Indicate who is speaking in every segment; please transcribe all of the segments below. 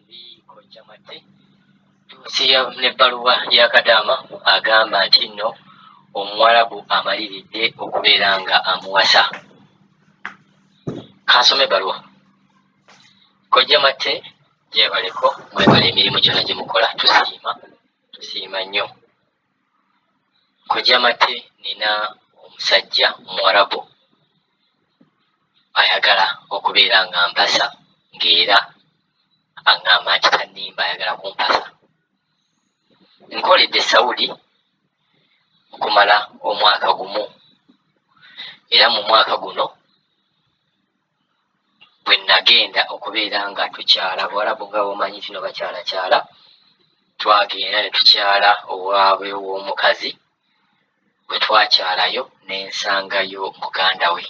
Speaker 1: Eri Kojja Mate tuusiya n'ebbaluwa ya Kadaama agamba nti nno Omuwarabu amaliridde okubeera nga amuwasa. Kansome ebbaluwa. Kojja Mate gyebaleko mwebale emirimu gyonna gye mukola tusiima tusiima nnyo. Kojja Mate nina omusajja Omuwarabu ayagala okubeera nga mpasa ng'era aŋŋamba nti tannimba ayagala kumpasa. Nkoledde Saudi okumala omwaka gumu era mu mwaka guno bwe nagenda okubeera nga tukyala Buwarabu nga bw'omanyi nti no bakyalakyala, twagenda ne tukyala owaabwe w'omukazi bwe twakyalayo ne nsangayo muganda we.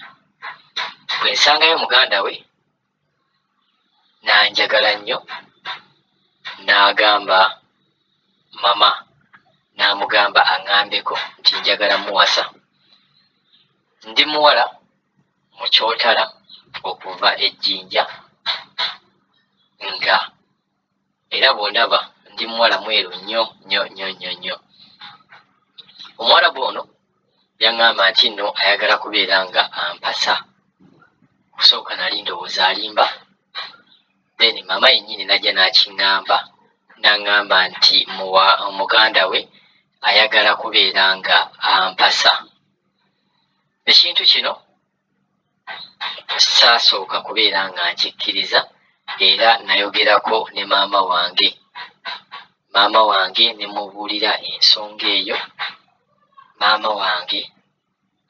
Speaker 1: Bwe nsangayo muganda we n'anjagala nnyo n'agamba mama n'amugamba aŋŋambeko nti njagala muwasa. Ndi muwala mu Kyotala okuva e Jinja nga era bw'ondaba ndi muwala mweru nnyo nnyo nnyo nnyo nnyo. Omuwarabu ono yaŋŋamba nti nno ayagala kubeera nga ampasa. Okusooka nali ndowooza alimba then maama yennyini n'ajja n'akiŋŋamba n'aŋŋamba nti muwa muganda we ayagala kubeera nga ampasa. Ekintu kino saasooka kubeera nga nkikkiriza era nayogerako ne maama wange. Maama wange ne mmubuulira ensonga eyo, maama wange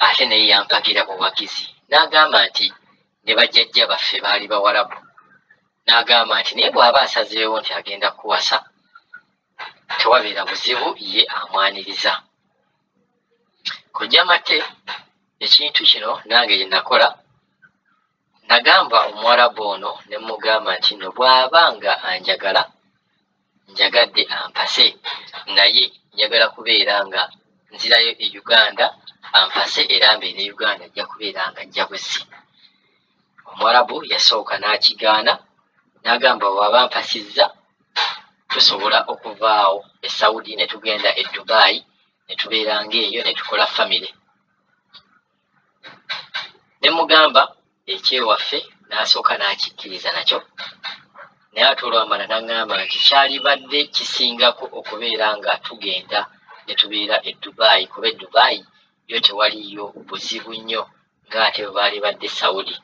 Speaker 1: ate naye yampagira buwagizi n'agamba nti ne bajjajja baffe baali Bawarabu. N'agamba nti naye bw'aba asazeewo nti agenda kukuwasa tewabeera buzibu ye amwaniriza. Kojja Mate ekintu kino nange kye nakola nagamba Omuwarabu ono ne mmugamba nti nno bw'aba nga anjagala njagadde ampase naye njagala kubeera nga nzirayo e Uganda ampase era mbeere Uganda ajja kubeera nga ajja buzzi. Omuwarabu yasooka n'akigaana n'agamba bw'aba ampasizza tusobola okuvaawo e Saudi ne tugenda e Dubai ne tubeera ng'eyo ne tukola famire. Ne mugamba ekyewaffe n'asooka n'akikkiriza nakyo naye ate olwamala n'aŋŋamba nti kyalibadde kisingako okubeera nga tugenda ne tubeera e Dubai kuba e Dubai yo tewaliyo buzibu nnyo ng'ate bwe baalibadde Saudi.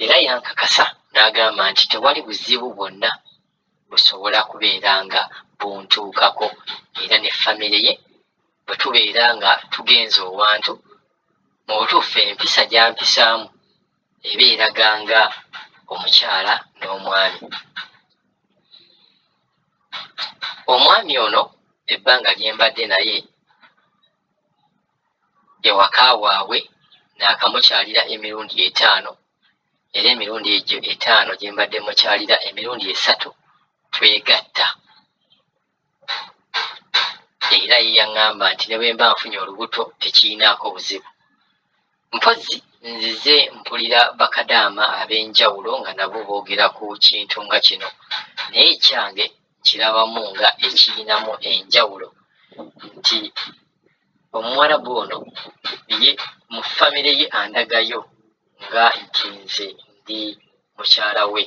Speaker 1: Era yankakasa n'agamba nti tewali buzibu bwonna busobola kubeera nga buntuukako era ne famire ye bwe tubeera nga tugenze owantu mu butuufu empisa gy'ampisaamu eba eraga nga omukyala n'omwami. Omwami ono ebbanga lye mbadde naye ewaka waabwe naakamukyalira emirundi etaano era emirundi egyo etaano gye mbadde mukyalira emirundi esatu twegatta era ye yaŋŋamba nti ne bwe mba nfunye olubuto tekirinaako buzibu. Mpozzi nzize mpulira bakadaama ab'enjawulo nga nabo boogera ku kintu nga kino naye ekyange nkirabamu nga ekirinamu enjawulo nti Omuwarabu ono ye mu famire ye andagayo nga nti nze ndi mukyala we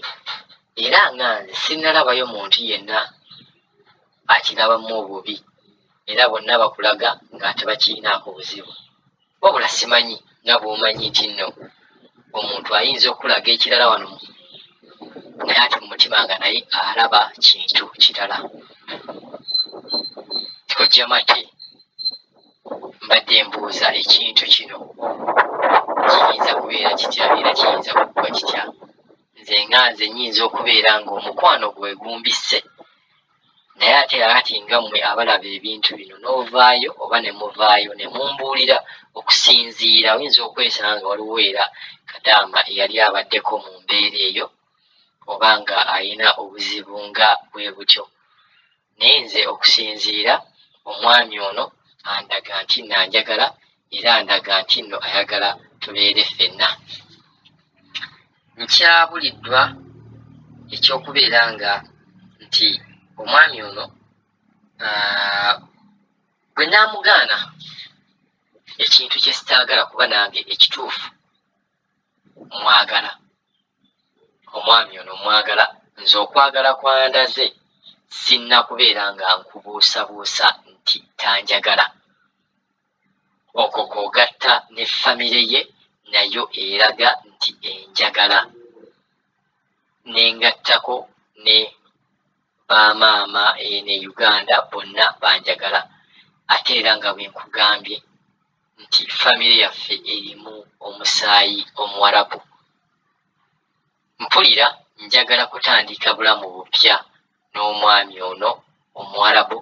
Speaker 1: era nga nze sinnalabayo muntu yenna akirabamu obubi era bonna bakulaga nga tebakirinaako buzibu. Wabula simanyi nga bw'omanyi nti nno omuntu ayinza okukulaga ekirala wano naye ate mu mutima nga naye alaba kintu kirala. Kojja Mate mbadde mbuuza ekintu kino kiyinza kubeera kitya era kiyinza kuggwa kitya? Nze nga nze nnyinza okubeera ng'omukwano gwe gumbisse Naye ate kaakati nga mmwe abalaba ebintu bino n'ovaayo oba ne muvaayo ne mumbuulira okusinziira oyinza okwesanga nga waliwo era kadaama eyali abaddeko mu mbeera eyo oba nga alina obuzibu nga bwe butyo. Naye nze okusinziira omwami ono andaga nti nno anjagala era andaga nti nno ayagala tubeere ffenna. Nkyabuliddwa eky'okubeera nga. nti omwami ono bwe naamugaana ekintu kye sitaagala kuba nange ekituufu mwagala omwami ono mwagala nze okwagala kwandaze sinnakubeera nga nkubuusabuusa nti tanjagala okwo kw'ogatta ne famire ye nayo eraga nti enjagala ne ngattako ne bamaama eno e Uganda bonna banjagala ate era nga bwe nkugambye nti famire yaffe erimu omusaayi Omuwarabu. Mpulira njagala kutandika bulamu bupya n'omwami ono Omuwarabu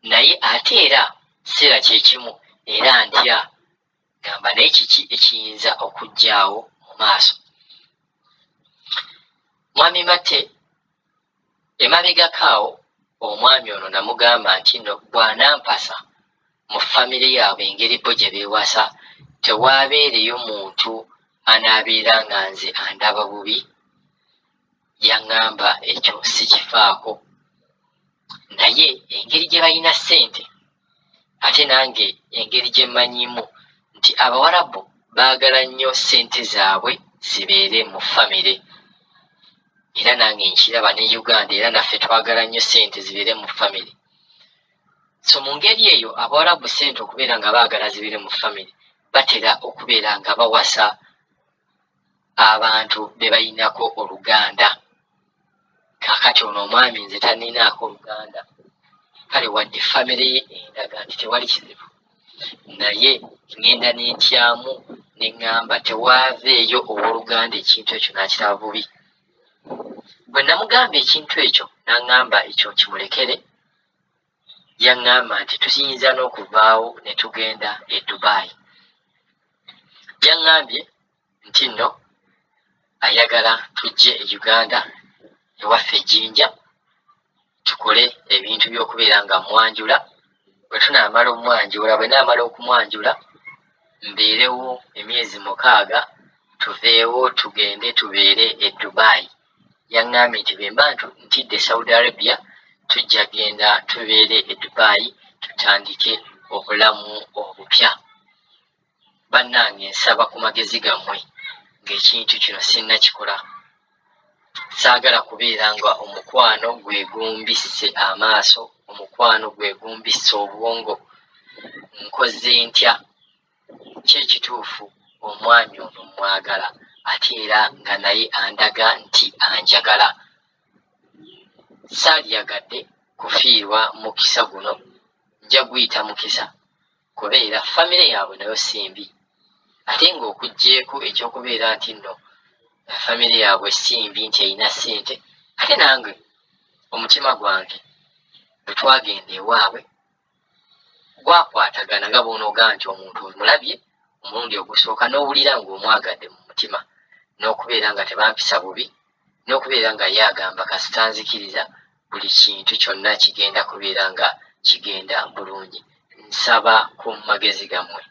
Speaker 1: naye ate era kiseera kye kimu era ntya gamba naye kiki ekiyinza okujjaawo mu maaso. Mwami Mate emabegako awo omwami ono namugamba nti nno bw'anampasa mu famire yaabwe engeri bo gye beewasa tewaabeereyo muntu anaabeera nga nze andaba bubi. Yaŋŋamba ekyo sikifaako naye engeri gye balina ssente ate nange engeri gye mmanyiimu nti Abawarabu baagala nnyo ssente zaabwe zibeere mu famire era nange nkiraba ne Uganda era naffe twagala nnyo ssente zibeere mu famire. So mu ngeri eyo Abawarabu ssente okubeera nga baagala zibeere mu famire batera okubeera nga bawasa abantu be balinako oluganda. Kaakati ono omwami nze tanninaako luganda kale wadde famire ye endaga nti tewali kizibu naye ŋŋenda ne ntyamu ne ŋŋamba tewaaveeyo owooluganda ekintu ekyo n'akiraba bubi. Bwe namugamba ekintu ekyo n'aŋŋamba ekyo nkimulekere, yaŋŋamba nti tuyinza n'okuvaawo ne tugenda e Dubai. Yaŋŋambye nti nno ayagala tujje e Uganda ewaffe e Jinja tukole ebintu by'okubeera nga mmwanjula bwe tunaamala ommwanjula bwe naamala okumwanjula mbeerewo emyezi 6 tuveewo tugende tubeere e Dubai. Yaŋŋambye nti bwe mba ntidde Saudi Arabia tujja genda tubeere e Dubai tutandike obulamu obupya. Bannange nsaba ku magezi gammwe ng'ekintu kino sinnakikola. Saagala kubeera nga omukwano gwe gumbisse amaaso, omukwano gwe gumbisse obwongo. Nkoze ntya? Ki ekituufu omwami ono mmwagala ate era nga naye andaga nti anjagala. Saalyagadde kufiirwa mukisa guno, nja guyita mukisa kuba era famire yaabwe nayo si mbi ate ng'okuggyeeko eky'okubeera nti nno famire yaabwe si mbi nti erina ssente ate nange omutima gwange bwe twagenda ewaabwe gwakwatagana nga bw'onoogamba nti omuntu omulabye omulundi ogusooka n'owulira ng'omwagadde mu mutima n'okubeera nga tebampisa bubi n'okubeera nga ye agamba kasita nzikiriza buli kintu kyonna kigenda kubeera nga kigenda bulungi. Nsaba ku magezi gammwe.